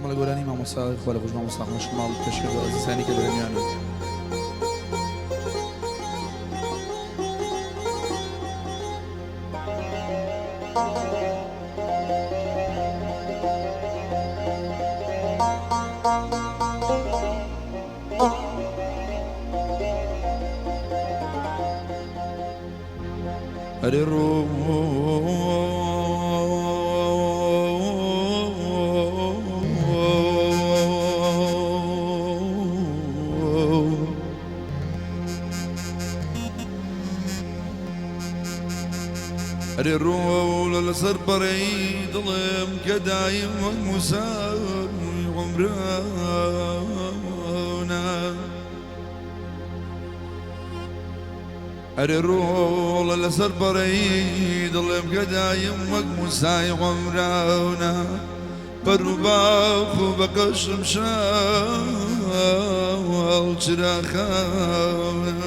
کۆمەڵە گۆرانی مامۆستا خوا لە خۆش مامۆستا ئەحمەد شماڵ پێشکەش بە ئازیزانی کە دەرمیان. ئەرێ ڕۆ ئەرێ ڕۆڵە لەسەر پەڕەی دڵم کە دایم وەک موسای عومرانە. ئەرێ ڕۆڵە لەسەر پەڕەی دڵم کە دایم وەک موسای عومرانە. بەر و باخ و بە قەشم شاڵ چراخانە.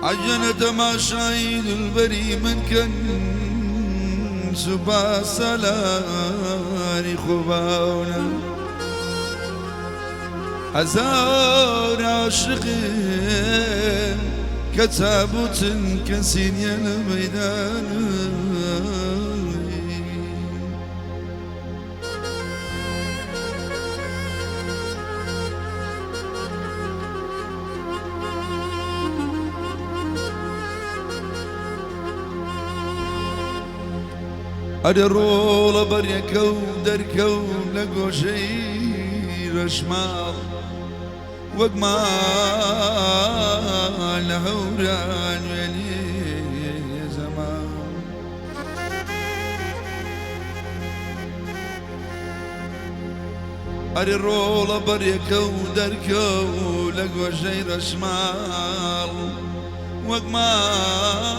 عەجەنە تەماشای دلبەری من کەن سوپا سالاری خوباونە. هەزار عاشقن کە تابوتن کەسی نیە لە مەیدان. ئەرێ ڕۆڵە بەرێکە و دەرکەو لە گۆشەی ڕەشماڵ وەک ماڵ لە هەوران وێنێ زەمان. ئەرێ ڕۆڵە بەرێکە و دەرکەو لە گۆشەی ڕەشماڵ وەک ماڵ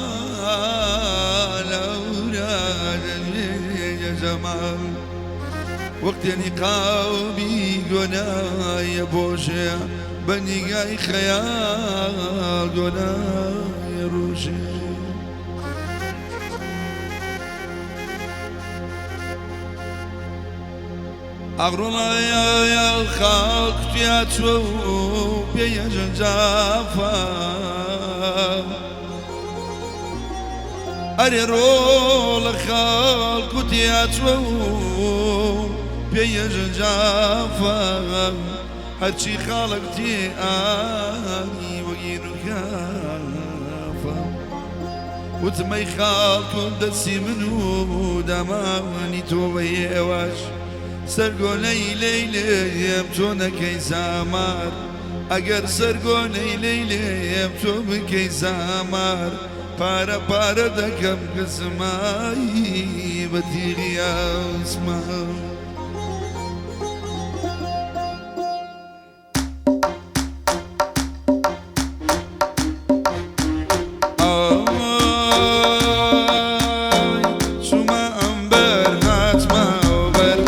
لە هەوران وێنێ زەمان. وەختێ نیقابی گۆنایە بۆژێ بە نیگای خەیاڵ گۆنایە ڕۆژێ. ئاغڕۆڵایا خاک تیا چوە و پێیە جافا. ئەرێ ڕۆڵە خاڵک و تیا چوە و پێیە جافا. هەرچی خاڵک تێ ئانی وەگیر و کافا. وتمەی خاڵکم دەستی من و دامانی تۆ بە هێواش. سەرگۆنەی لەیلێم تۆ نەکەی زامار. ئەگەر سەرگۆنەی لەیلێم تۆ بکەی زامار. پارە پارە دەکەم گزمایی بە تیغی ئاسمان. ئای چوومە ئەمبەر هاتمە ئەوبەر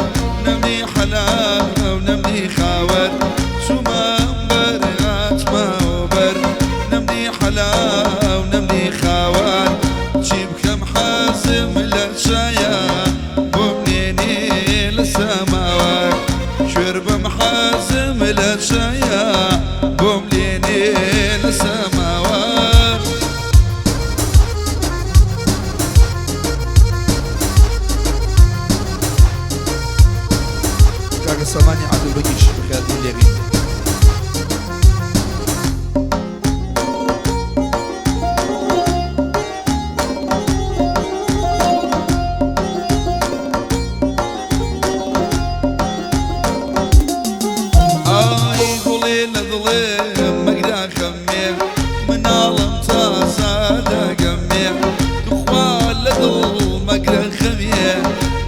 نەمدی حەلال و نەمدی خاوەر. چوومە ئەمبەر هاتمە ئەوبەر نەمدی حەلال و نەمدی خاوەر. چی بکەم حەزم لە چایە بۆم نێنێ لە سەماوەر. کوێر بم حەزم لە چایە بۆم لێنێ لە سەماوەر. کاکە سامانی عەبدولبەگیش بەخێرهاتنی لێکەین. ئای گوڵێ لە دڵێ مەگرە خەمێ مناڵم تازە دەگەمێ. توخوا لە دڵ مەگرە خەمێ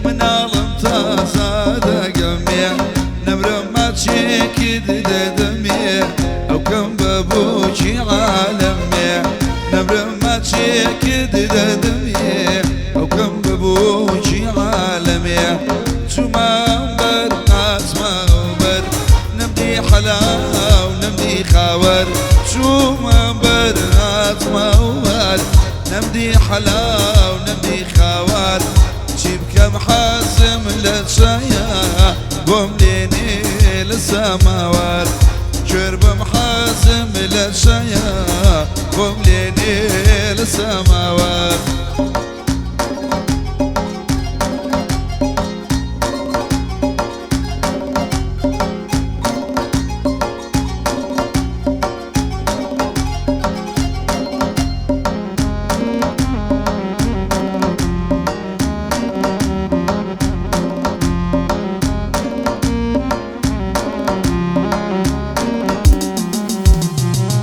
مناڵم تازە دەگەمێ. نەمرە ماچێکت دەدەمێ ئەو کەم بە بۆکی عالەمێ. نەمرە ماچێکت دەدەمێ ئەو کەم بە بۆکی عالەمێ. چوومە بەر هاتمە بەر نەمدی حەلاو نەمدی خاوەر. چوومە بەر هاتمە بەر نەمدی حەلاو نەمی خاوار چی بکەم حەزم لە چایە بۆم لێنێ لە ساماوار کوێر بم حەزم لە چایە بۆم لێنێ لە ساماوار.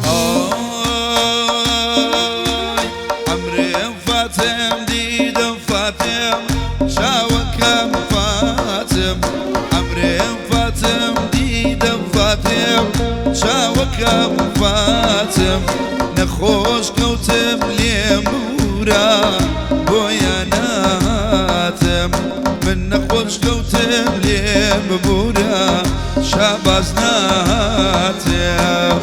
ئای عەمرێم فاتم دیدم فاتم چاوەکەم فاتم عەمرێم فاتم دیدم فاتم چاوەکەم فاتم نەخۆش کەوتم لێم بورە بۆیە ناتم من نەخۆش کەوتم لێم ببورە شاباز ناتم.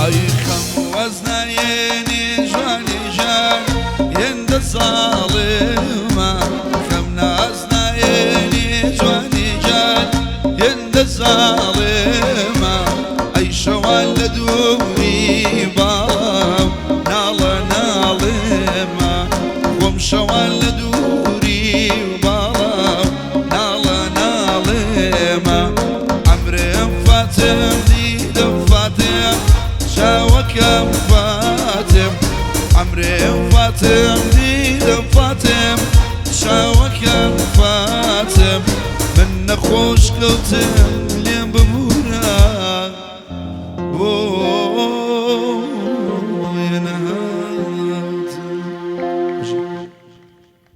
ئەی خەم وەزنایێنێ ژانی ژان هێندە زاڵمە خەم نازنایێنێ جوانی ژان هێندە زاڵمە ئەی شەوان لە دووری باڵام ناڵە ناڵێمە خۆم شەوان لە دووری باڵام ناڵە ناڵێمە عەمرێم فاتم دیدم فاتم چاوەکەم فاتم عەمرێم فاتم دیدم فاتم چاوەکەم فاتم من نەخۆش کەوتم.